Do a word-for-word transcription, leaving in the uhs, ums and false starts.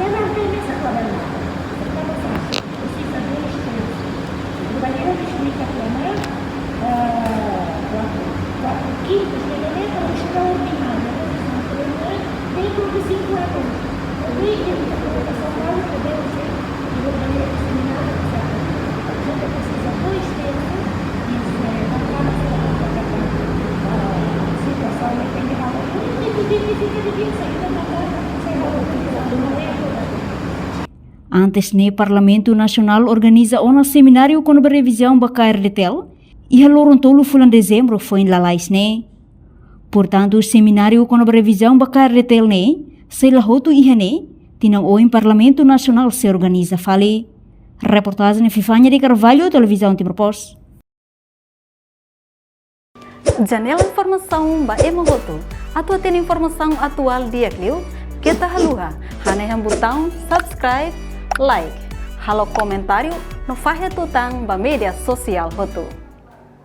Se mantém nessa tua bandeira, se tua bandeira precisa dois terços. O banheiro de explica que é, ah, quatro, quatro quintos, mas é extraordinário. Dentro de cinco anos, o líquido da população não podemos ser, e o banheiro de seminário, a gente precisa dois terços, e se não está na situação, depende da situação, depende da situação, e fica difícil, ainda não está, sei lá, não é. Antes ne'e, Parlamentu Nasionál organiza ona semináriu kona-ba revizaun ba K R D T L, iha loron tolu fulan Dezembru foin lalais ne'e. Portantu, semináriu kona-ba revizaun ba K R D T L ne'e sei la hotu iha ne'e, tinan oin Parlamentu Nasionál sei organiza fali. Reportajen Fifania de Carvalho, Televizaun Timor Post. Janela informasaun ba ema hotu. Atu hatene informasaun atuál di'ak liu, keta haluha hanehan butaun subscribe, like, halo komentáriu no fahe tutan ba média sosiál hotu.